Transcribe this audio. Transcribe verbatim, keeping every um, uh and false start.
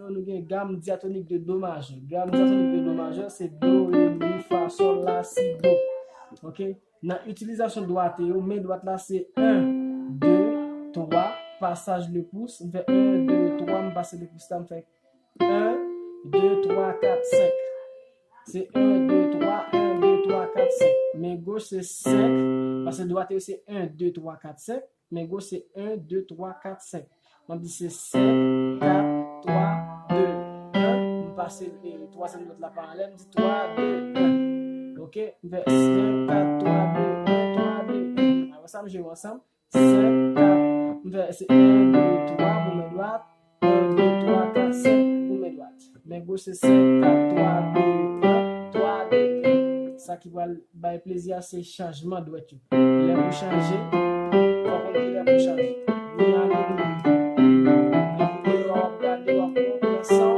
Nou gen gam dyatonik de do majè. Gam dyatonik de do majè, se do, re, mi, fa, sòl, la, si, do. Ok? Nan itilizasyon dwate yo, men dwat la se en, de, twa, pasaj le pous, m fè en, de, twa, m pase le pous la, m fè en, de, twa, kat, senk. Se en, de, twa, en, de, twa, kat, senk. Men goch se senk, paske dwate yo se en, de, twa, kat, senk. Men goch se en, de, twa, kat, senk. M ap di se senk, kat, twa, de, en. M pase, e, twazyèm dwat la pa anlè, m di twa, de, en. Ok? M fè senk, kat, twa, de, en, twa, de, en. Apre sa, m jwe yo ansanm. Senk, kat, m fè se en, de, twa pou men dwat. En, de, twa, kat, senk pou men dwat. Men goch se senk, kat, twa, de, en, twa, de, en. Sa ki pral bay plezi a se chanjman dwèt yo. Lè pou chanje, fò konn ki lè pou chanje. Ni a ni ni. Depi deyò w ap gade, w ap pran san w.